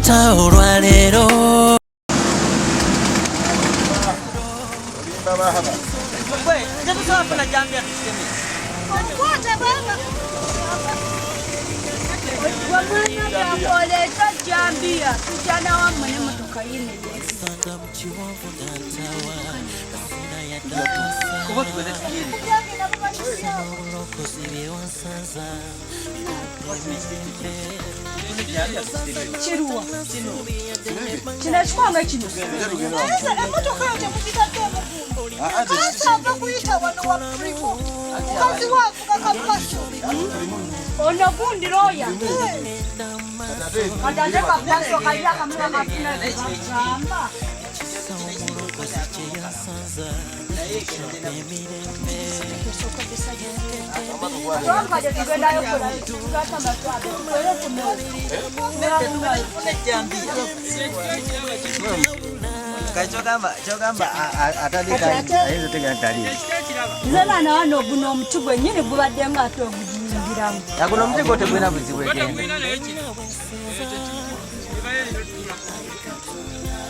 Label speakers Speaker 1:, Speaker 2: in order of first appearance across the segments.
Speaker 1: Nanta olwaleero.
Speaker 2: Oleeta jambiya tujja nawammwe n'emmotoka yino. Kiruwa kino ekikwanga kino
Speaker 3: emotoka yo temugitaddemu ava kuyita wano wa primo mukazi waavuga kapaso.
Speaker 2: Ono gundi looya kati ate kapaso kali akamula kafuna gamba. Nze baana wano guno omuti gwennyini gubadde nga ate oguyingiramu.
Speaker 4: Guno omuti gwo tegulina buzibu egenda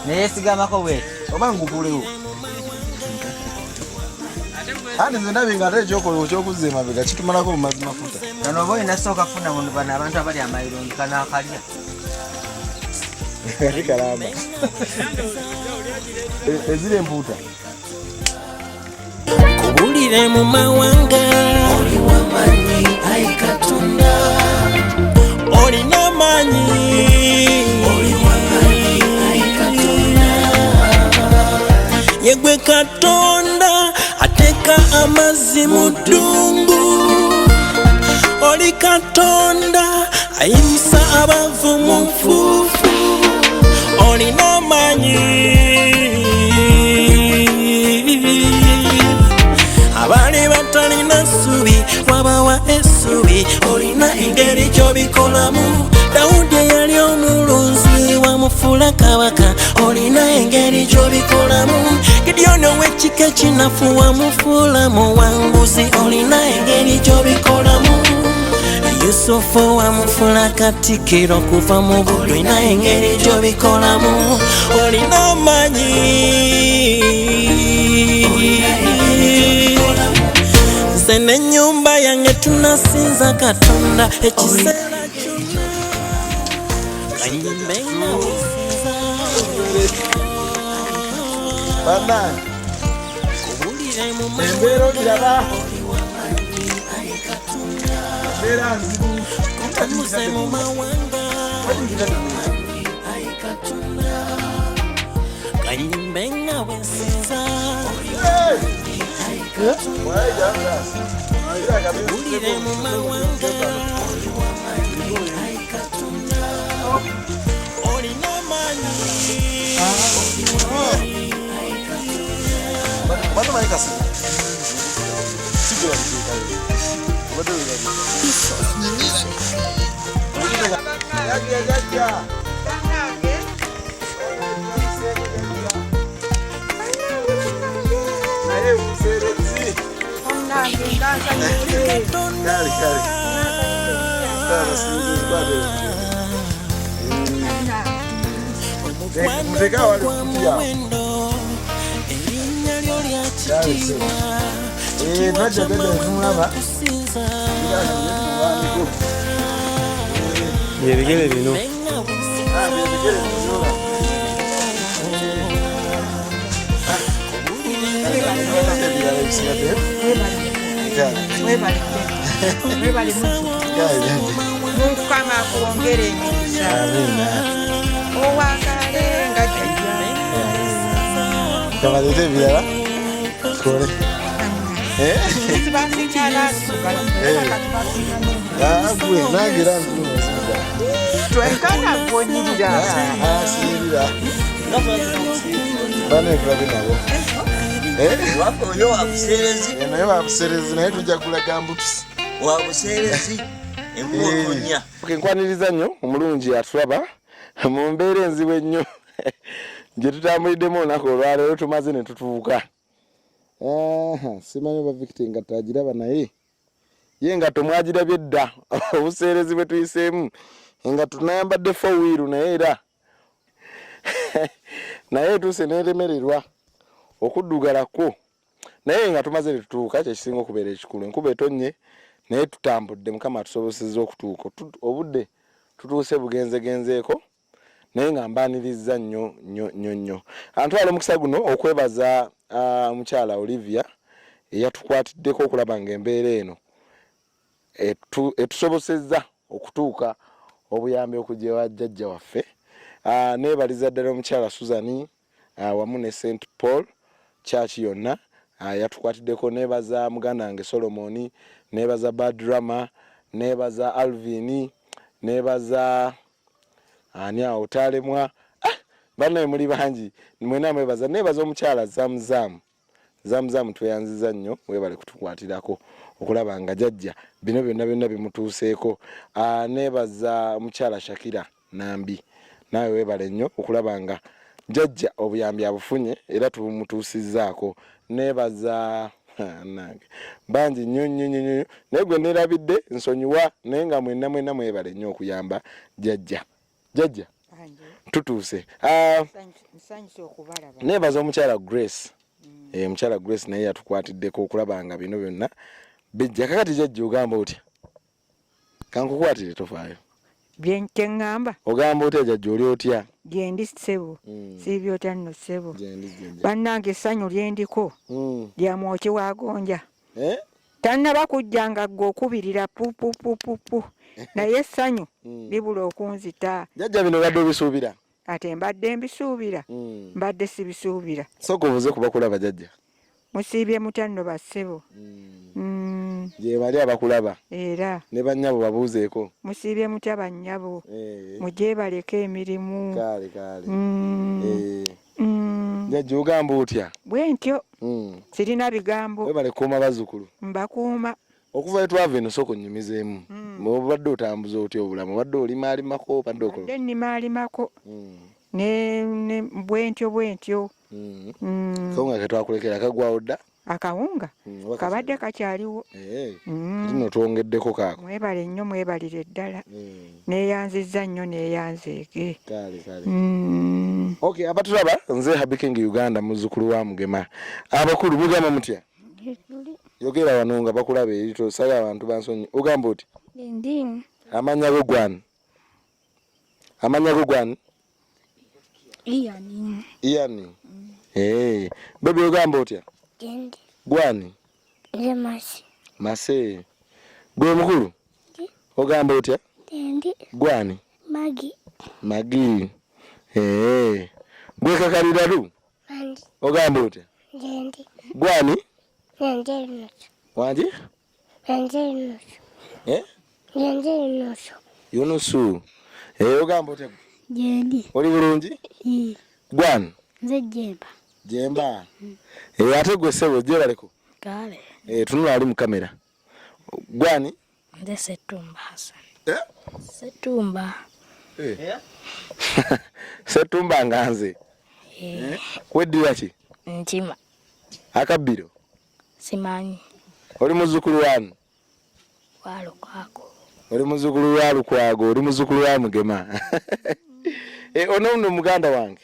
Speaker 4: neyesigamako bweti.
Speaker 5: Oba ngugulewo anti nze ndabye nga ate ekyokola okyokuzza emabega kitumalako mu mazzi mafuta.
Speaker 4: Kano oba olina sooka funa bano abantu abali amayirungi kano akalya.
Speaker 5: Ate kalamba eziri empuuta.
Speaker 1: Kubulire mu mawanga oli wamanyi, ai Katonda, olina amaanyi, oli wamanyi, ai Katonda, yegwe Katonda ateeka amazzi mu ddungu, oli Katonda ayimusa abavu mu nfuufu, olina amaanyi. Abaali batalina ssubi wabawa essubi, olina engeri gy'obikolamu. Dawudi eyali omulunzi wamufuula kabaka, olina engeri gy'obikolamu. Gidyoni ow'ekika ekinafu wamufuula muwanguzi, olina engeri gy'obikolamu. Yusufu wamufuula katikiro kuva mu buddu, olina engeri gy'obikolamu, olina amaanyi. Nze n'ennyumba yange tunasinza Katonda ekiseera kyonna, kanyimbe nga wesinza.
Speaker 5: Bannange.
Speaker 1: Kubulire mu
Speaker 5: Embeera ogiraba, embeera nzibu.
Speaker 1: Muze mu mawanga, ai Katonda, kanyimbe nga wesinza. Kubulire mu mawanga, ai Katonda, olina amaanyi.
Speaker 5: Bano manyi kasi sigula biteekayo obadde webali. Jajja, jajja. Naye buseerezi. Kale kale. Sawa, sinzi kwate. Muteka wali kutia.
Speaker 1: Erinnya lyo lya kitiibwa.
Speaker 5: Eh, twajja jajja tumulaba.
Speaker 6: Byebigere bino.
Speaker 5: Ah, byebigere bizuula. Ebirala ebisigadde. Kale.
Speaker 3: Mwebale, mwebale muzi.
Speaker 5: Kale, jajja.
Speaker 3: Mukama akwongere emikisa.
Speaker 5: Amiina.
Speaker 3: Owangale nga jjajja.
Speaker 5: Kabaleete ebirala tukole. Eh?
Speaker 3: Tibasinkana nzigala. Kati basinkana.
Speaker 5: Ah, gwe nange era nziruma sigala.
Speaker 3: Twenkana gwonyirira.
Speaker 5: Ah, siyirira. Bane tulabe nabo. Eh?
Speaker 4: Waffe oyo wabuseerezi.
Speaker 5: Eh, naye wabuseerezi, naye tujja kulaga mbutusi.
Speaker 4: Wabuseerezi, enkuba otonya.
Speaker 5: Okay, nkwaniriza nnyo omulungi atulaba mu mbeera enzibu ennyo gye tutambuliddemu olunaku olwaleero. Tumaze ne tutuuka. Aha, simanyi oba Victor engatto agiraba, naye ye engatto mwagirabye dda. Obuseerezi bwe tuyiseemu, engatto tunayambadde four wheel, naye era Naye etuuse n'eremererwa okuddugala kwo. Naye nga tumaze ne tutuuka, kyekisinga okubeera ekikulu. Enkuba etonnye naye tutambudde, Mukama atusobosezza okutuuka. Obudde tutuuse bugenzegenzeeko, naye nga mbaanirizza nnyo nnyo nnyo nnyo. Antwala omukisa guno okwebaza omukyala Olivia eyatukwatiddeko okulaba ng'embeera eno etusobosezza okutuuka obuyambi okujja ewa jjajja waffe. Neebaliza ddala omukyala Susan wamu ne St Paul Church yonna yatukwatiddeko. Neebaza muganda wange Solomon, neebaza Badrama, neebaza Alvin, neebaza ani awo taalemwa. Bannaye muli bangi, mwena mwebaza. Neebaza omukyala Zamzam. Zamzam tweyanziza nnyo, webale kutukwatirako okulaba nga jajja bino byonna byonna bimutuuseeko. Neebaza omukyala Shakira Nambi, naawe webale nnyo okulaba nga jajja obuyambi abufunye era tubumutuusizzaako. Neebaza nange bangi nnyo nnyo nnyo nnyo, naye gwe neerabidde nsonyiwa, naye nga mwenna mwenna mwebale nnyo okuyamba jajja. Jajja tutuuse. Neebaza omukyala Grace. Omukyala Grace naye yatukwatiddeko okulaba nga bino byonna bijja. Kakati jajja ogamba otya? Kankukwatire, tofaayo.
Speaker 3: Kyeŋŋamba.
Speaker 5: Ogamba otya jajja, oli otya?
Speaker 3: Gyendi ssebo. Siibye otya nno ssebo? Bannange essanyu lyendiko lya mwoki wa gonja. Tannaba kujja nga ggwe okubirira pupupupupu, naye essanyu libula okunzita.
Speaker 5: Jajja bino obadde obisuubira?
Speaker 3: Ate mbadde mbisuubira, mbadde sibisuubira.
Speaker 5: Sooka obuuze ku bakulaba jajja.
Speaker 3: Musiibye mutya nno bassebo?
Speaker 5: Gyebali abakulaba.
Speaker 3: Era.
Speaker 5: Ne bannyabo babuuzeeko.
Speaker 3: Musiibye mutya bannyabo? Mugyebaleko emirimu.
Speaker 5: Kale kale. Jajja ogamba otya?
Speaker 3: Bwe ntyo. Sirina bigambo.
Speaker 5: Webale kukuuma bazzukulu.
Speaker 3: Mbakuuma.
Speaker 5: Okuva we twava eno sooka onnyumizeemu. Obadde otambuza otya obulamu? Obadde olimaalimako? Obadde okola?
Speaker 3: Mbadde nnimaalimako. Ne bwentyo bwentyo.
Speaker 5: Kawunga ke twakulekera kagwawo dda?
Speaker 3: Akawunga kabadde kakyaliwo.
Speaker 5: Kati nno twongeddeko kaako.
Speaker 3: Mwebale nnyo, mwebalire ddala. Neeyanzizza nnyo, neeyanzeege.
Speaker 5: Kale kale. Okay, abatulaba nze Happy King Uganda, muzzukulu wa Mugema. Abakulu mugamba mutya? Yogera wano nga bakulaba eri, tosaba abantu bansonyi. Ogamba oti?
Speaker 6: Ndi.
Speaker 5: Amannya go gwani? Amannya go gwani?
Speaker 6: Ian.
Speaker 5: Ian. Baby ogamba otya?
Speaker 6: Gendi.
Speaker 5: Gwani?
Speaker 6: Nze Masi.
Speaker 5: Mase. Gwe mukulu? Ogamba otya?
Speaker 6: Gendi.
Speaker 5: Gwani?
Speaker 6: Magi.
Speaker 5: Magi. Gwe kakalira lu?
Speaker 6: Mandi.
Speaker 5: Ogamba otya?
Speaker 6: Gendi.
Speaker 5: Gwani?
Speaker 6: Nze Yunusu.
Speaker 5: Wangi?
Speaker 6: Nze Yunusu. Nze Yunusu.
Speaker 5: Yunusu. Ogamba otya?
Speaker 6: Gendi.
Speaker 5: Oli bulungi? Gwani?
Speaker 6: Nze Jemba.
Speaker 5: Jemba. Ate gwe ssebo gyebaleko.
Speaker 6: Kale.
Speaker 5: Tunula ali mu kamera. Gwani?
Speaker 6: Nze Setumba Hassan. Setumba.
Speaker 5: Setumba nga nze. Weddira ki?
Speaker 6: Nkima.
Speaker 5: Akabbiro?
Speaker 6: Simanyi.
Speaker 5: Oli muzzukulu wani?
Speaker 6: Wa Lukwago.
Speaker 5: Oli muzzukulu wa Lukwago, oli muzzukulu wa Mugema. Ono nno muganda wange.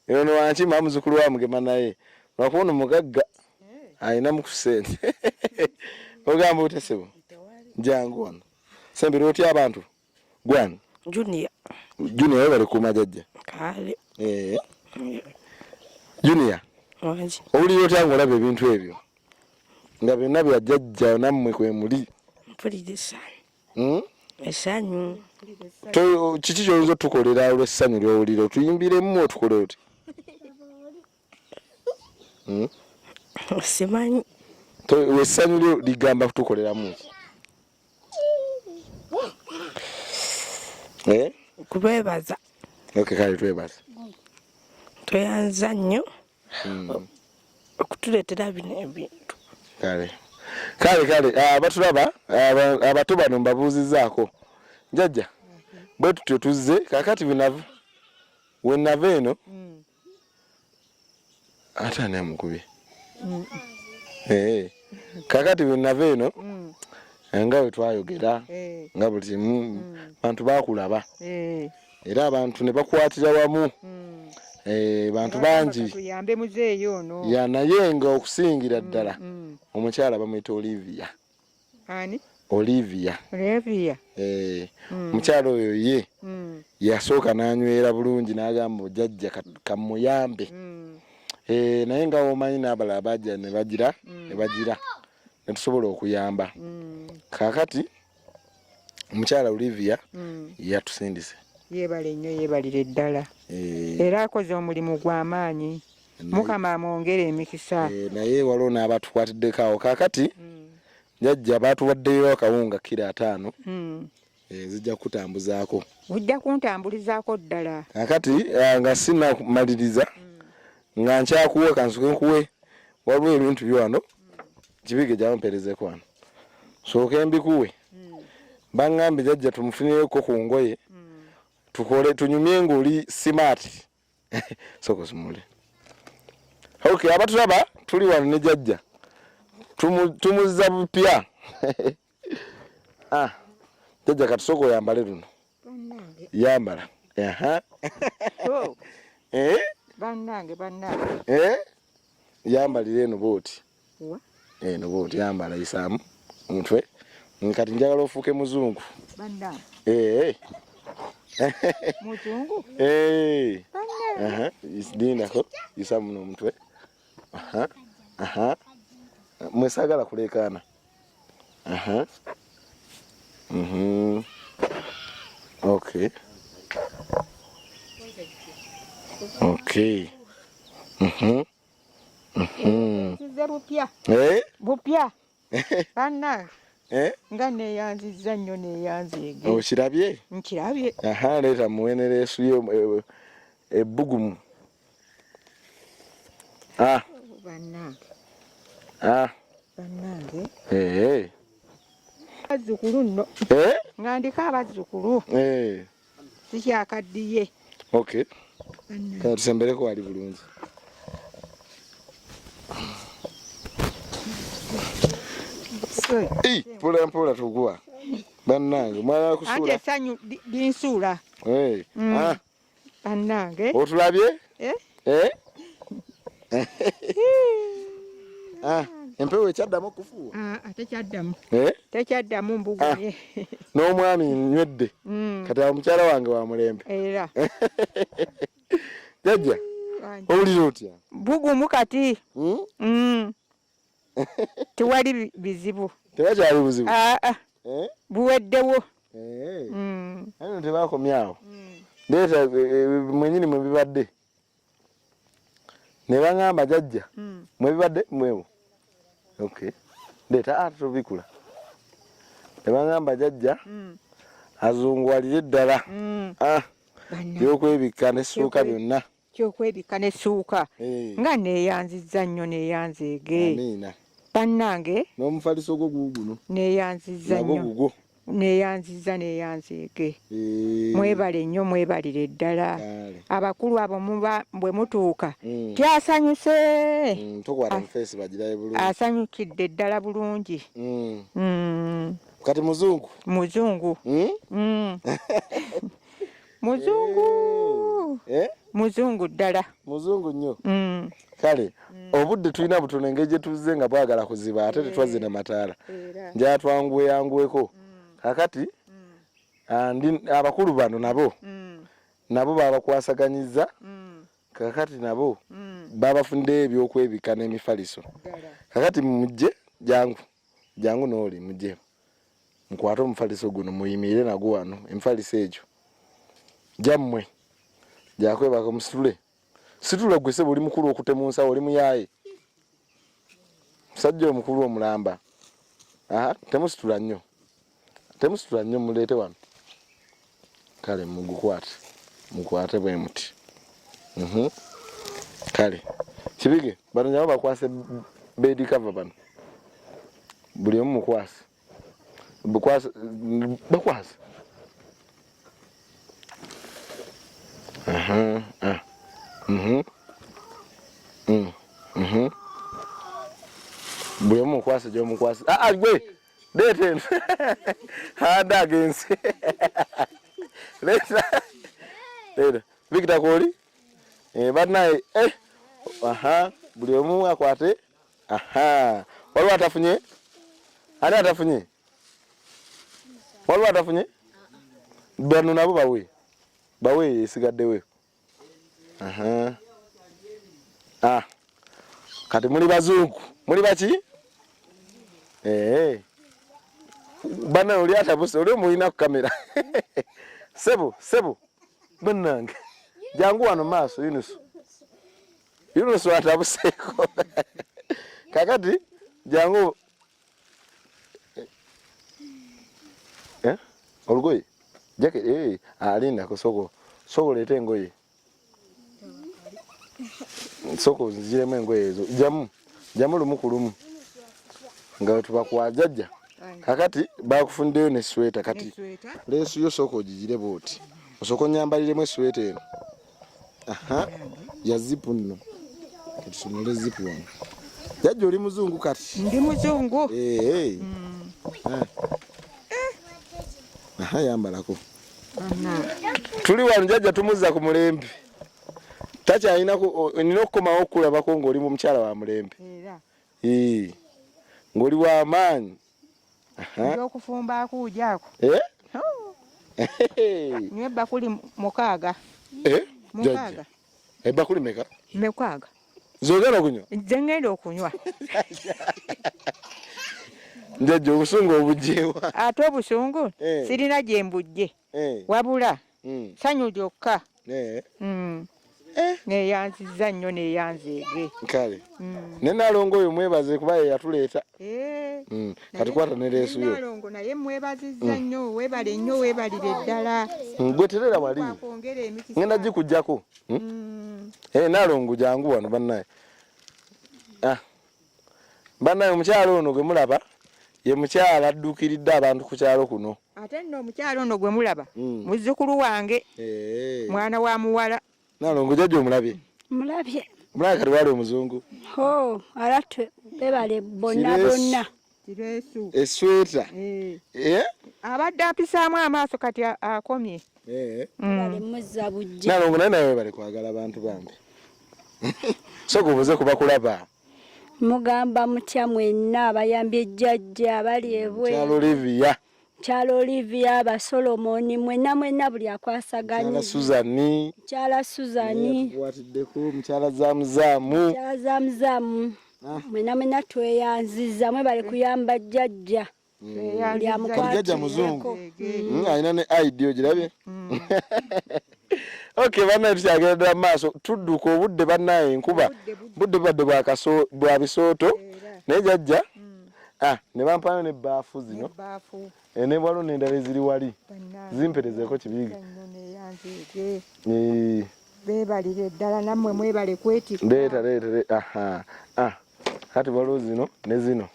Speaker 5: Ono wankima muzzukulu wa Mugema naye. Lwakuba ono mugagga. Alina ku ssente. Ogamba otya ssebo? Jangu wano. Sembera otya abantu? Gwani?
Speaker 7: Junior.
Speaker 5: Junior webale kuuma jajja.
Speaker 7: Kale.
Speaker 5: Junior.
Speaker 7: Wangi.
Speaker 5: Owulira otya ng'olaba ebintu ebyo? Nga byonna bya jajja nammwe kwe muli.
Speaker 7: Mpulira essanyu. Essanyu.
Speaker 5: Kiki ky'oyinza otukolera olw'essanyu ly'owulira? Otuyimbiremu otukole oti?
Speaker 7: Simanyi.
Speaker 5: Essanyu lyo ligamba kutukoleramu ki?
Speaker 7: Kubeebaza.
Speaker 5: Okay, kale twebaza.
Speaker 7: Tweyanza nnyo okutuleetera bino ebintu.
Speaker 5: Kale. Kale kale, abatulaba abato bano mbabuuzizzaako. Jjajja, bwe tutyo tuzze kaakati we nava eno ate ani amukubye? Kaakati bwe nava eno nga bwe twayogera nga buli kimu bantu baakulaba. Era abantu ne bakwatira wamu. Bantu bangi.
Speaker 3: Tuyambe muzeeyi ono.
Speaker 5: Ya naye nga okusingira ddala omukyala bamuyita Olivia.
Speaker 3: Ani?
Speaker 5: Olivia.
Speaker 3: Olivia.
Speaker 5: Omukyala oyo ye yasooka n'anywera bulungi n'agamba jjajja kamuyambe. Naye nga omanyi n'abalala bajja ne bagira ne tusobola okuyamba. Kaakati omukyala Olivia yatusindise.
Speaker 3: Yeebale nnyo, yeebalire ddala. Era akoze omulimu gw'amaanyi. Mukama amwongere emikisa.
Speaker 5: Naye waliwo n'abatukwatiddeko awo. Kaakati jjajja baatuwaddeyo akawunga kiro 5. Nzija kukutambuzaako.
Speaker 3: Ojja kuntambulizaako ddala.
Speaker 5: Kaakati nga sinnamaliriza nga nkyakuwa kansuke nkuwe waliwo ebintu byo wano kibige gyampeerezeko wano. Sooka mbikuwe. Baŋŋambye jjajja tumufunireko ku ngoye tukole tunyumye ng'oli smart. Sooka osumule. Okay, abatulaba tuli wano ne jjajja. Tumuzza bupya. Jjajja katusooka oyambale luno. Yambala. Aha.
Speaker 3: Bannange.
Speaker 5: Yambalira eno bw'oti. Eno bw'oti yambala isaamu omutwe. Kati njagala ofuuke muzungu.
Speaker 3: Bannange. Muzungu?
Speaker 5: Aha, lindako isaamu n'omutwe. Aha. Aha. Mwe saagala kuleekaana. Aha. Okay. Okay.
Speaker 3: Nzize bupya. Bupya. Bannange. Nga neeyanzizza nnyo neeyanzeege.
Speaker 5: Okirabye?
Speaker 3: Nkirabye.
Speaker 5: Aha, leeta muwenereesu yo ebbugumu.
Speaker 3: Bannange. Bannange. Abazzukulu nno. Nga ndiko abazzukulu. Sikyakaddiye.
Speaker 5: Okay. Kale tusembereko wali bulungi. Mpola mpola tugwa. Bannange mwagala kusuula.
Speaker 3: Anti essanyu linsuula. Bannange.
Speaker 5: Otulabye? Empewo ekyaddamu okufuuwa?
Speaker 3: Tekyaddamu. Tekyaddamu mbugumye.
Speaker 5: N'omwami nywedde. Kati awo mukyala wange wa mulembe.
Speaker 3: Era.
Speaker 5: Jjajja, owulira otya?
Speaker 3: Bugumu kati. Tewali bizibu.
Speaker 5: Tewakyali buzibu?
Speaker 3: Buweddewo.
Speaker 5: Aye tebakomye awo. Leeta mwennyini mwe bibadde. Ne baŋŋamba jjajja mwe bibadde mwewo. Okay. Leeta tubikula. Ne baŋŋamba jjajja azunguwalire ddala. Ebyokwebikka n'essuuka byonna.
Speaker 3: Kyokwebikka n'essuuka. Nga neeyanzizza nnyo neeyanzeege.
Speaker 5: Amiina.
Speaker 3: Bannange.
Speaker 5: N'omufaliso gwo guuguno.
Speaker 3: Neeyanzizza nnyo.
Speaker 5: Nagwo gugwo.
Speaker 3: Neeyanzizza neeyanzeege. Mwebale nnyo mwebalire ddala. Abakulu abo muba bwe mutuuka. Tyasanyuse.
Speaker 5: Tokwata mu feesi bagirabe bulungi.
Speaker 3: Asanyukidde ddala bulungi.
Speaker 5: Kati muzungu?
Speaker 3: Muzungu. Muzungu. Muzungu ddala.
Speaker 5: Muzungu nnyo. Kale obudde tulina butono engeri gye tuzze nga bwagala kuziba ate tetwazze na mataala. Njagala twanguweyanguweko. Kaakati abakulu bano nabo babakwasaganyizza. Kaakati nabo babafuniddeyo ebyokwebikka n'emifaliso. Kaakati mujje jangu jangu n'oli mujje mukwate omufaliso guno muyimirire nagwo wano emifaliso egyo gyammwe gyakwebaka musitule. Situla gwe ssebo oli mukulu okutte mu nsawo oli muyaaye. Musajja omukulu omulamba. Aha, temusitula nnyo. Temusitula nnyo muleete wano. Kale mugukwate. Mukwate bwe muti. Kale. Kibige, bano nabo bakwase bed cover bano. Buli omu mukwase. Bukwase, bakwase. Buli omu mukwase gy'omukwase. Gwe! Leeta eno. Hand against. Leeta. Leeta. Victor kwoli? Eh, bannaye eh aha buli omu akwate aha waliwo atafunye ani atafunye waliwo atafunye bano nabo bawe bawe esigaddewo aha ah kati muli bazungu muli baki eh bana oli atabuse oli omulina ku kamera sebo sebo bannange jangu wano maaso Yunusu Yunusu atabuseeko kakati jangu eh olugoye jacket eh alinda kusoko soko leeta engoye soko nziremu engoye ezo jamu jamu lumu ku lumu nga tubakuwa jajja kakati bakufuniddeyo ne sweta kati leesu yo sooka ogigire bwoti osooka onyambaliremu esweta eno aha ya zipu nno katusomole zipu wano jajja oli muzungu kati
Speaker 3: ndi muzungu
Speaker 5: eh aha yambalako tuli wano jajja tumuzza ku mulembe takyalina nina okukomawo okukulabako ng'oli mu mukyala wa mulembe ng'oli wa maanyi
Speaker 3: okufumba akuujaako nywa ebbakuli 6
Speaker 5: mukaaga ebbakuli meka
Speaker 3: mukaaga
Speaker 5: zogenda okunywa
Speaker 3: nze ngenda okunywa
Speaker 5: njajja obusungu obugyewa
Speaker 3: ate obusungu sirina gye mbujje wabula ssanyu lyokka neyanziza nnyo neyanzeege
Speaker 5: kale ne Nalongo oyo mwebaze kuba ye yatuleeta kati kwata ne leesu yo
Speaker 3: Nalongo naye mwebazizza nnyo weebale nnyo weebalire ddala
Speaker 5: gwe terera wali ngenda gikuggyako Nalongo jangu wano bannaye bannaye omukyala ono gwe mulaba ye mukyala adduukiridde abantu ku kyalo kuno
Speaker 3: ate nno omukyala ono gwe mulaba muzzukulu wange mwana wa muwala
Speaker 5: Nalongo jjajja omulabye?
Speaker 2: Mulabye.
Speaker 5: Omulabye kati wali omuzungu.
Speaker 2: Oh, alatwe bebale bonna bonna.
Speaker 3: Kireesu.
Speaker 5: Esweta.
Speaker 3: Abadde apisaamu amaaso kati akomye.
Speaker 2: Bale muzza bujja.
Speaker 5: Nalongo naye nawe bale kwagala abantu bambi. Sooka obuuze ku bakulaba.
Speaker 2: Mugamba mutya mwenna abayambye jjajja abali ebweru.
Speaker 5: Kyalo Olivia.
Speaker 2: Kyalo Olivia, ba Solomoni mwenna mwenna buli akwasaganya.
Speaker 5: Kyala Suzani.
Speaker 2: Kyala Suzani.
Speaker 5: Tukwatiddeko mukyala Zamuzamu.
Speaker 2: Mukyala Zamuzamu. Mwenna mwenna tweyanziza mwebale kuyamba jjajja.
Speaker 5: Jjajja muzungu. Alina ne ID ogirabye? Okay, bannaye tukyagenda ddala mu maaso tudduka obudde bannaye enkuba budde bubadde bwa bisooto naye jjajja ne bampayo n'ebbaafu zino ne waliwo n'endala eziri wali zimperezeeko kibiige
Speaker 3: beebalire ddala nammwe mwebale kwetikka
Speaker 5: leeta leeta aha kati waliwo zino ne zino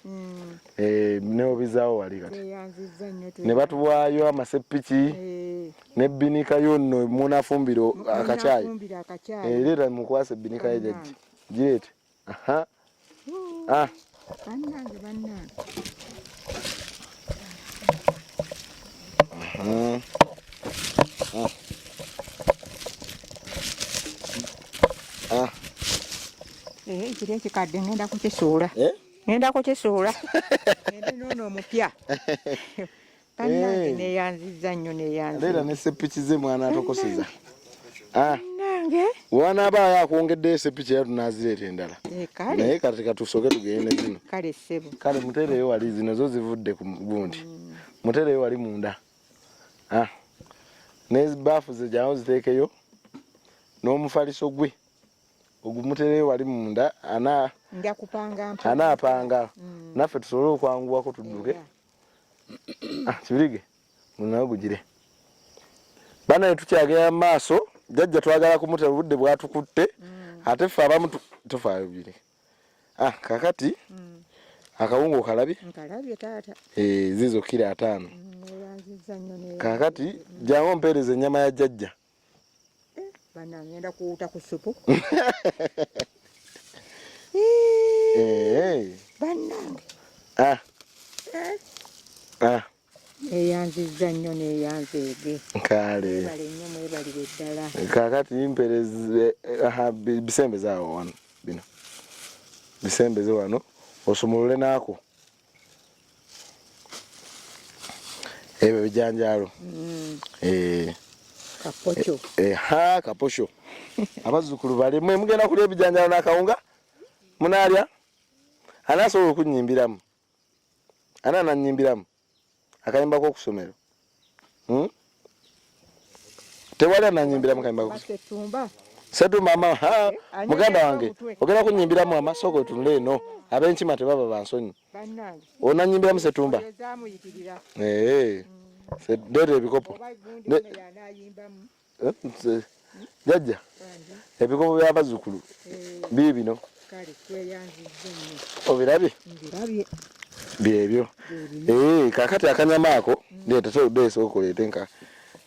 Speaker 5: neobizaawo wali kati ne batuwaayo amasepiki n'ebbinika yo nno munafumbira akacaayi leeta mukwase ebbinika ye jjajja gireete aha
Speaker 3: bannange bannange kiri ekikadde ngenda kukisuula ngenda kukisuula ngende noono omupya bannange neeyanzizza nnyo neeyanzizza
Speaker 5: leera ne sepiki ze mwana atokoseza
Speaker 3: bannange
Speaker 5: wanaabaayo akwongeddeyo sepiki era tunaazireeta endala naye kati katusooke tugende zino
Speaker 3: kale ssebo
Speaker 5: kale muteereyo wali zino zo zivudde ku gundi muteereyo wali munda n'ebaafu ze jangu ziteekeyo n'omufaliso gwe ogumutereyo wali munda anaapanga naffe tusobole okwanguwako tudduke kibirige munawe gugire bannaye tukyagenda mu maaso jjajja twagala kumutera obudde bwatukutte ate ffe abamu tufaayo biri kakati akawunga okalabye zizo kiro 5 kakati jangu ompeereza ennyama ya jjajja
Speaker 3: bana ngenda kuwuta ku ssupu bannange Neyanzizza nnyo neyanzeege.
Speaker 5: Kale.
Speaker 3: Mwebale nnyo mwebalire ddala.
Speaker 5: Kaakati mpereze bisembeze awo wano bino. Bisembeze wano osumulule naako. Ebyo bijanjaalo.
Speaker 3: Kapocho.
Speaker 5: Ha kaposho. Abazzukulu bali mwe mugenda kulya ebijanjaalo n'akawunga? Munaalya? Ani asobola okunyimbiramu? Ani anannyimbiramu? Akayimba k'okusomero. Tewali anannyimbiramu kayimba k'okusomero.
Speaker 3: Ssetumba.
Speaker 5: Ssetumba ama, ha, muganda wange, ogenda kunnyimbiramu amasoko otunule eno. Ab'enkima tebaba ba nsonyi. Onannyimbiramu Ssetumba? Leeta ebikopo. Jjajja, ebikopo by'abazzukulu biibino. Obirabye? Byebyo. Kaakati akanyama ako, leeta sooka oleete nka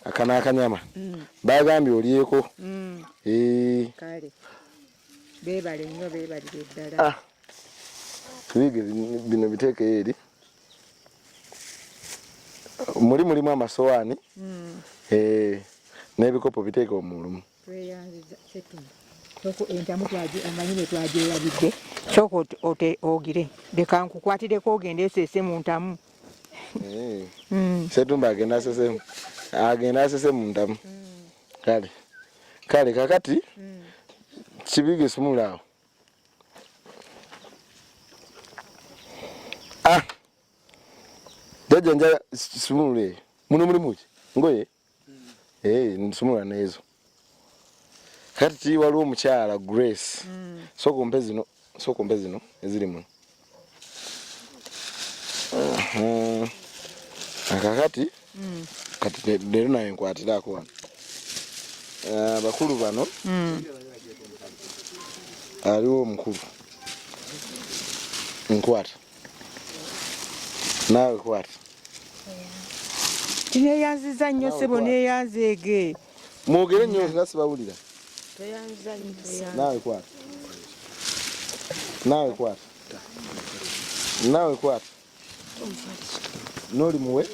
Speaker 5: akano akanyama. Baagambye olyeko.
Speaker 3: Kale. Beebale nnyo, beebalire ddala.
Speaker 5: Tubige bino biteekeyo eri. Muli mulimu amasowaani. N'ebikopo biteeke omulumu.
Speaker 3: Tweyanziza Ssetumba. Sooka entamu omanyi ne twagyerabidde. Sooka ogire. Leka nkukwatireko ogende eseese mu ntamu.
Speaker 5: Ssetumba agenda asese. Agenda asese mu ntamu. Kale. Kale kakati kibige sumula awo. Jjajja njagala sumulule eyo. Muno mulimu ki? Ngoye? Nsumula n'ezo. Kati waliwo omukyala Grace. Sooka ompe zino, sooka ompe zino eziri muno. Kakati, kati leero naye nkwatiraako wano. Abakulu bano, aliwo omukulu. Nkwata. Naawe kwata.
Speaker 3: Kineeyanziza nnyo ssebo, neeyanzeege.
Speaker 5: Mwogere nnyo nga sibawulira. Naawe kwata. Naawe kwata. Naawe kwata. N'oli muwe.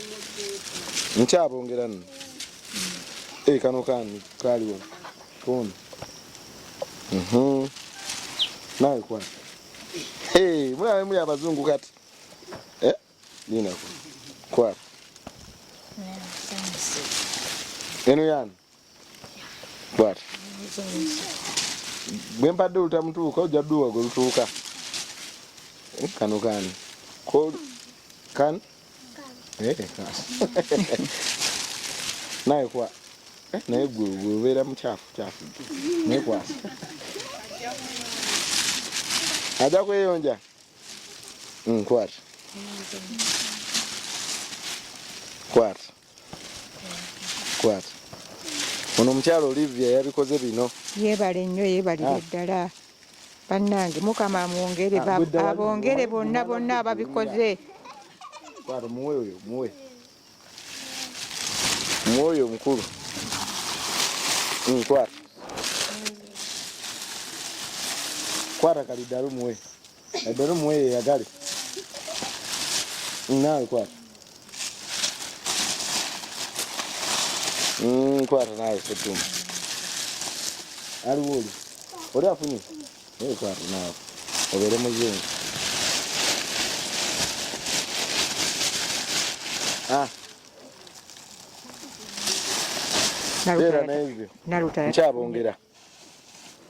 Speaker 5: Nkyabongera nno. Kano kaani kaaliwo. Kono. Naawe kwata. Mulabe muli abazungu kati. Linako. Kwata. Eno yani. Kwata. Bwe mpadde olutamutuuka ojja dduwa gwe lutuuka. Kano kaani. Kan? Naye kwa. Naye gwe obeera mukyafu kyafu. Naye kwasa. Ajja kweyonja. Kwata. Kwata. Kwata. Ono omukyala Olivia yabikoze bino.
Speaker 3: Yeebale nnyo, yeebalire ddala. Bannange Mukama amwongere, abongere bonna bonna ababikoze.
Speaker 5: Kwata muwe oyo, muwe. Muwe oyo omukulu. Kwata. Kwata kaliddalu muwe. Kaliddalu muwe yeyagale. Naawe kwata. Kwata naawe Ssetumba. Aliwo oli? Oli afunye? Kwata naawe. Obeere muzungu. Beera n'ebyo. Nkyabongera.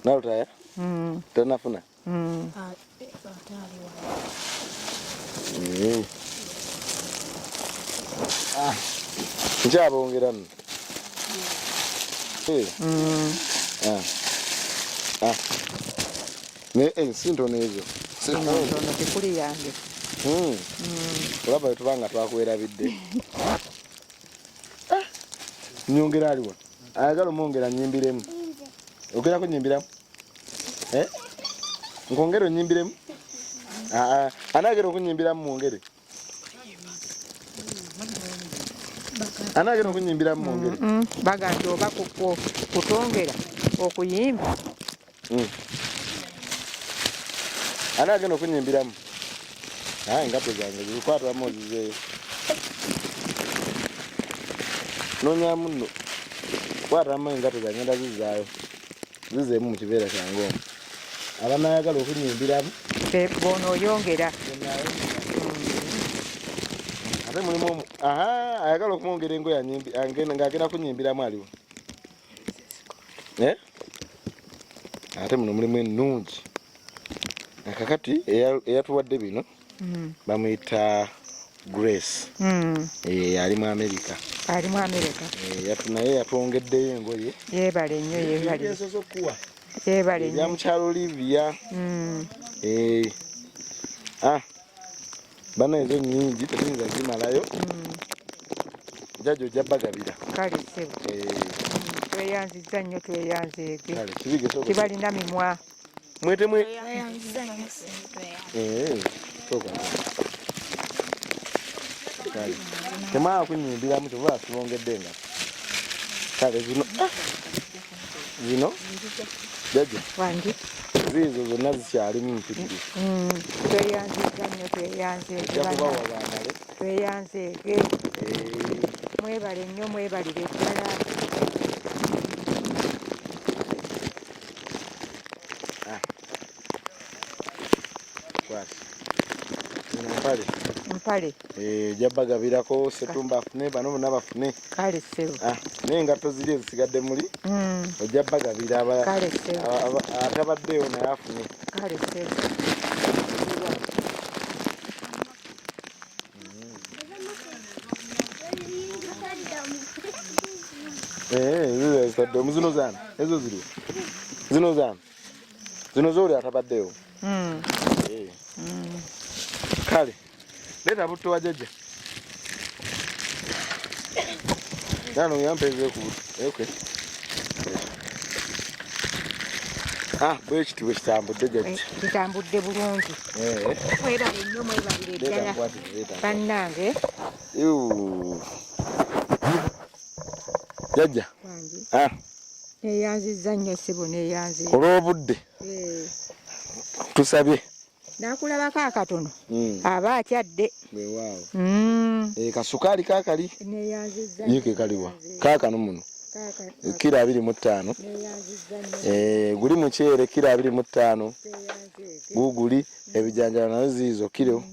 Speaker 5: Nalutaya? Tonnafuna? Nkyabongera nno. Naye si ntono ezo.
Speaker 3: Ntono tekuli yange.
Speaker 5: Olaba bwe tuba nga twakwerabidde. Nyongera aliwa? Ayagala omwongera nnyimbiremu. Ogenda kunyimbiramu? Nkwongere onnyimbiremu? Ani agenda okunyimbiramu mwongere? Ani agenda okunyimbiramu mwongere?
Speaker 3: Bagambye oba kutongera okuyimba.
Speaker 5: Ani agenda okunyimbiramu? Engatto zange zikwatwamu ozizeeyo. Noonyamu nno. Kwata mma engatto zange ngenda zizzaayo. Zizeemu mu kiveera kyange omwo. Abanaayagala okunyimbiramu.
Speaker 3: Bw'onooyongera.
Speaker 5: Ate mulimu omu, aha, ayagala okumwongera engoye ng'agenda kunyimbiramu aliwo. Eh? Ate muno mulimu ennungi. Kakati eyatuwadde bino bamuyita Grace. Ali mu America.
Speaker 3: Ali mu America.
Speaker 5: Naye yatwongeddeyo engoye.
Speaker 3: Yeebale nnyo, yeebale.
Speaker 5: Ebyensozi okuwa.
Speaker 3: Yeebale nnyo.
Speaker 5: Ebya mukyalo Olivia. Bana ezo nnyingi tetuyinza zimalayo. Jjajja ojja bagabira.
Speaker 3: Kale ssebo. Tweyanzizza nnyo, tweyanzeege.
Speaker 5: Kale, kibige sooka.
Speaker 3: Tibalina mimwa.
Speaker 5: Mwete mwe.
Speaker 6: Tweyanzizza nnyo, tweyanzeege.
Speaker 5: Sooka. Kale. Temwagala kunnyimbiramu kyova tubongedde engatto. Kale zino. Zino. Jjajja.
Speaker 3: Wangi.
Speaker 5: Ziizo zonna zikyalimu mpitirivu.
Speaker 3: Tweyanzizza nnyo, tweyanzeege.
Speaker 5: Ojja kubawa bamale.
Speaker 3: Tweyanzeege. Mwebale nnyo, mwebalire ddala.
Speaker 5: Kwata. Zino mpale.
Speaker 3: Mpale.
Speaker 5: Ojja bagabirako Ssetumba afune, bano bonna bafune.
Speaker 3: Kale ssebo.
Speaker 5: N'engatto ziri ezisigadde muli. Ojja bagabira
Speaker 3: Kale ssebo.
Speaker 5: atabaddeewo naye afune.
Speaker 3: Kale ssebo.
Speaker 5: Ezo zitadde mu zino zaani? Ezo ziriwa? Zino zaani? Zino z'oli atabaddeewo? Kale, leeta butto wa jjajja. Nano yampeeze ku butto. Okay. Bwe kiti bwe kitambudde jjajja.
Speaker 3: Kitambudde bulungi. Mwebale nnyo, mwebalire
Speaker 5: Leeta
Speaker 3: ddala.
Speaker 5: nkwatire, leeta nkwatire.
Speaker 3: Bannange.
Speaker 5: Jjajja.
Speaker 3: Wangi. Neeyanzizza nnyo ssebo, neeyanzizza.
Speaker 5: Olw'obudde. Tusabye.
Speaker 3: Nakulabako akatono. Aba akyadde.
Speaker 5: Weewaawo. Kasukaali kaakali.
Speaker 3: Neeyanzizza
Speaker 5: Ye ke kaliwa. Kaakano muno.
Speaker 3: Kaakano.
Speaker 5: Kiro 25.
Speaker 3: Neeyanzizza nnyo.
Speaker 5: Guli muceere kiro 25.
Speaker 3: Tweyanzeege.
Speaker 5: Guguli ebijanjaalo nazo ziizo kiro.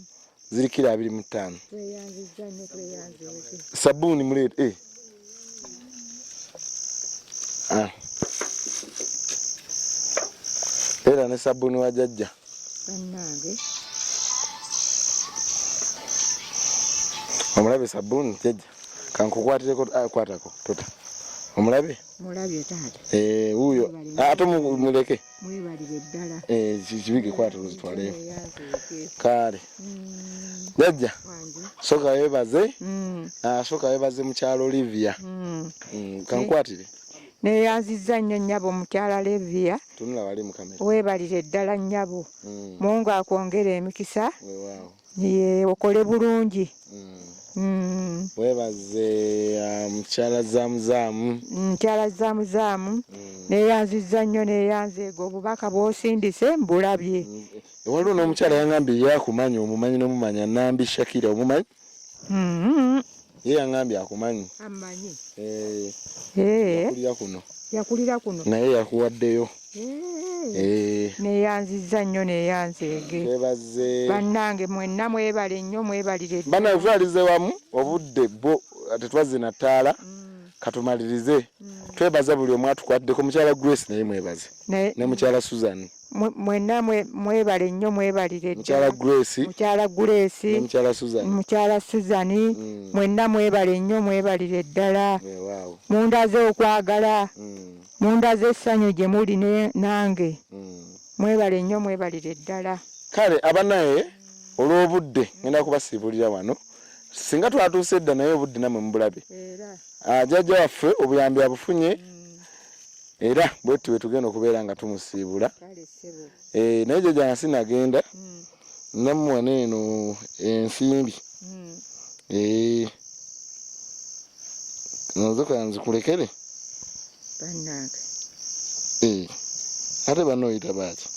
Speaker 5: Ziri kiro 25.
Speaker 3: Tweyanzizza nnyo, tweyanzeege.
Speaker 5: Sabbuuni muleete. Era ne sabbuuni wa jjajja.
Speaker 3: Bannange.
Speaker 5: Omulabe sabbuuni jjajja. Kankukwatireko, kwatako tota. Omulabe?
Speaker 3: Mulabye taata.
Speaker 5: Wuuyo. Ate muleke.
Speaker 3: Mwebalire ddala.
Speaker 5: Kibige kwata ozitwaleyo.
Speaker 3: Tweyanzeege.
Speaker 5: Kale. Jjajja.
Speaker 3: Wangi.
Speaker 5: Sooka weebaze. Sooka weebaze mukyala Olivia. Kankwatire.
Speaker 3: Neeyanzizza nnyo nnyabo mukyala Olivia.
Speaker 5: Tunula wali mu kamera.
Speaker 3: Weebalire ddala nnyabo. Mungu akwongere emikisa.
Speaker 5: Weewaawo.
Speaker 3: Ye, okole bulungi.
Speaker 5: Weebaze mukyala Zamuzaamu.
Speaker 3: Mukyala Zamuzaamu. Neeyanzizza nnyo, neeyanzeege obubaka bw'osindise mbulabye.
Speaker 5: Waliwo n'omukyala yangambye ye akumanyi, omumanyi n'omumanya, Nambi Shakira, omumanyi? Ye yangambye akumanyi.
Speaker 3: Amanyi.
Speaker 5: Yakulira kuno.
Speaker 3: Yakulira kuno.
Speaker 5: Naye yakuwaddeyo.
Speaker 3: Neeyanzizza nnyo, neeyanzeege.
Speaker 5: Twebaze.
Speaker 3: Bannange mwenna mwebale nnyo, mwebalire ddala.
Speaker 5: Bannange tutwalize wamu obudde bwo tetwazze na ttaala. Katumalirize. Twebaza buli omu atukwatiddeko, mukyala Grace naye mwebaze. Ne mukyala Susan.
Speaker 3: Mwenna mwebale nnyo, mwebalire ddala.
Speaker 5: Mukyala Grace.
Speaker 3: Mukyala Grace.
Speaker 5: Ne mukyala Susan.
Speaker 3: Mukyala Susan. Mwenna mwebale nnyo, mwebalire ddala.
Speaker 5: Weewaawo.
Speaker 3: Mundaze okwagala. Mundaze essanyu gye muli nange. Mwebale nnyo, mwebalire ddala.
Speaker 5: Kale abanaye olw'obudde ngenda kubasiibulira wano. Singa twatuuse edda naye obudde nammwe mubulabe.
Speaker 3: Era.
Speaker 5: Jjajja waffe obuyambi abufunye. Era bwe tutyo bwe tugenda okubeera nga tumusiibula.
Speaker 3: Kale ssebo.
Speaker 5: Naye jjajja nga sinagenda, namuwa n'eno ensimbi. Nze ka nzikulekere.
Speaker 3: Bannange.
Speaker 5: Ate banno oyita baaki?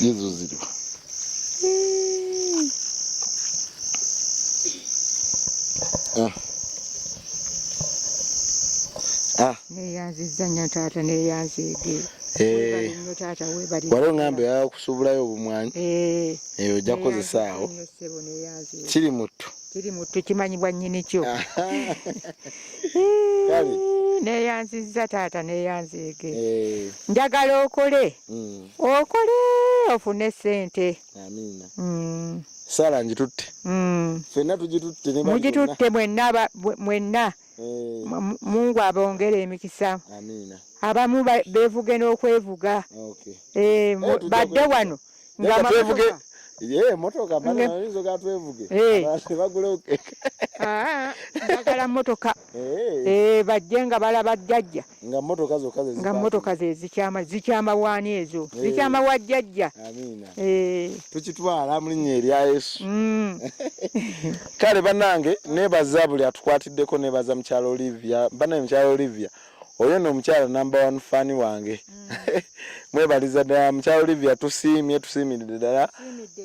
Speaker 5: Yezu ziriwa. Ah.
Speaker 3: Neyanzizza nnyo taata, neyanzeege.
Speaker 5: Eh.
Speaker 3: Webale nnyo taata, webale.
Speaker 5: Wali oŋŋamba oyagala kusuubulayo obumwanyi.
Speaker 3: Eh.
Speaker 5: Eyo ojja kukozesa awo.
Speaker 3: Neyanzizza nnyo ssebo, neyanzeege.
Speaker 5: Kiri muttu.
Speaker 3: Kiri muttu kimanyibwa nnyini kyo.
Speaker 5: Kale.
Speaker 3: Neyanzizza taata, neyanzeege.
Speaker 5: Eh.
Speaker 3: Njagala okole. Okole ofune ssente.
Speaker 5: Amiina.
Speaker 3: Sala
Speaker 5: ngitutte. Ffenna tugitutte ne bali
Speaker 3: Mugitutte mwenna mwenna. Mungu abongere emikisa.
Speaker 5: Amiina.
Speaker 3: Abamu beevuge n'okwevuga.
Speaker 5: Okay.
Speaker 3: Badde wano.
Speaker 5: Nga twevuge. Ye, motoka bana bayinza ga twevuge. Abantu bagule okeka.
Speaker 3: Njagala motoka. Bajje nga balaba jjajja.
Speaker 5: Nga motoka zokka ze
Speaker 3: Nga motoka ze zikyama, zikyama waani ezo. Zikyama wa jjajja.
Speaker 5: Amiina. Tukitwala mu linnya erya Yesu. Kale bannange neebaza buli atukwatiddeko, neebaza mukyala Olivia. Bannange mukyala Olivia oyo nno omukyala number 1 fan wange. Mwebaliza ddala mukyala Olivia, tusiimye, tusiimiridde ddala.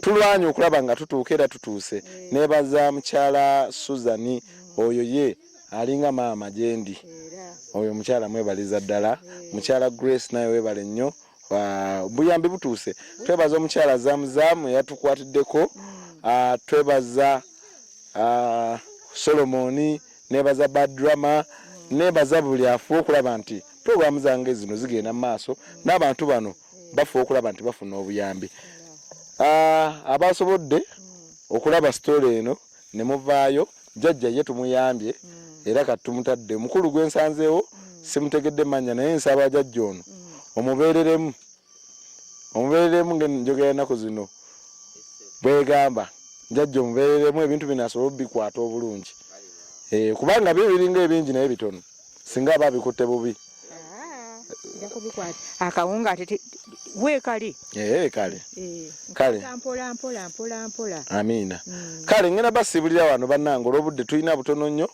Speaker 5: Tulwanye okulaba nga tutuuka era tutuuse. Neebaza mukyala Susan, oyo ye alinga maama gyendi. Oyo mukyala mwebaliza ddala. Mukyala Grace naye webale nnyo. Buyambi butuuse. Twebaza omukyala Zamzam yatukwatiddeko. Twebaza Solomoni, nebaza Badrama, nebaza buli afuba okulaba nti pulogulaamu zange zino zigenda mu maaso, n'abantu bano bafuba okulaba nti bafuna obuyambi. Abasobodde okulaba sitole eno ne muvaayo, jjajja ye tumuyambye era kati tumutadde. Omukulu gwe nsanzeewo simutegedde mannya, naye nsaba jjajja ono omubeereremu, omubeereremu ng'enjogera ennaku zino bwegamba, jjajja omubeereremu ebintu bino asobole obikwata obulungi. Kubanga byo biringa ebingi naye bitono, singa aba abikutte bubi.
Speaker 3: Akawunga ate weekali.
Speaker 5: Kale. Kale.
Speaker 3: Mpola, mpola, mpola, mpola.
Speaker 5: Amiina. Kale ngenda basiibulira wano bannange olw'obudde tulina butono nnyo.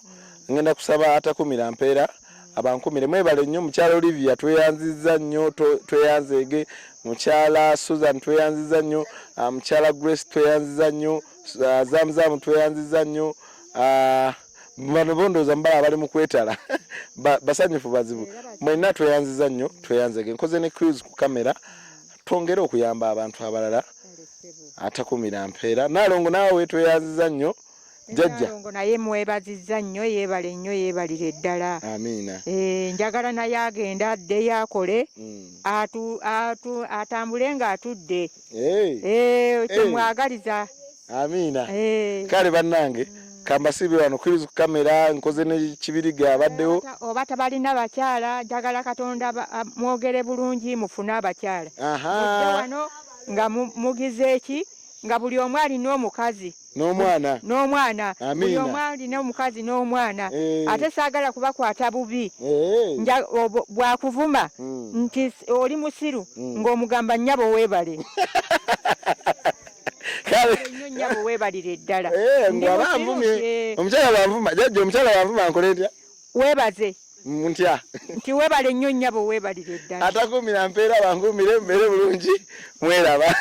Speaker 5: Ngenda kusaba atakumira mpeera abankumire. Mwebale nnyo mukyala Olivia, tweyanzizza nnyo, tweyanzeege. Mukyala Susan tweyanzizza nnyo, mukyala Grace tweyanzizza nnyo, Zamzam tweyanzizza nnyo. Bano bondooza mbala abali mu kwetala. Basanyufu bazibu. Mwenna tweyanzizza nnyo, tweyanzeege. Nkoze ne Chris ku kamera, twongere okuyamba abantu abalala. Atakumira mpeera. Naalongo naawe tweyanzizza nnyo. Jjajja.
Speaker 3: Naalongo naye mwebazizza nnyo, yeebale nnyo, yeebalire ddala.
Speaker 5: Amiina.
Speaker 3: Njagala naye agende addeyo akole, atambule ng'atudde. Kyemwagaliza.
Speaker 5: Amiina. Kale bannange, kambasiibe wano Chris ku kamera, nkoze ne Kibirige abaddewo.
Speaker 3: Oba tabalina bakyala, njagala Katonda mwogere bulungi mufune abakyala. Mujje wano nga mugize eki, nga buli omu alina omukazi.
Speaker 5: N'omwana.
Speaker 3: N'omwana.
Speaker 5: Amiina.
Speaker 3: Buli omu alina omukazi n'omwana. Ate saagala kubakwata bubi. Bwakuvuma nti oli musiru, ng'omugamba nnyabo weebale.
Speaker 5: Kale.
Speaker 3: Nnyo nnyabo weebalire ddala. Ndi
Speaker 5: Ng'aba
Speaker 3: musiru
Speaker 5: anvumye.
Speaker 3: nti,
Speaker 5: Omukyala bw'anvuma, jjajja omukyala bw'anvuma nkole ntya?
Speaker 3: Weebaze.
Speaker 5: Ntya?
Speaker 3: Nti weebale nnyo nnyabo weebalire ddala.
Speaker 5: Atakuumira mpeera bankuumire mbeere bulungi, mweraba.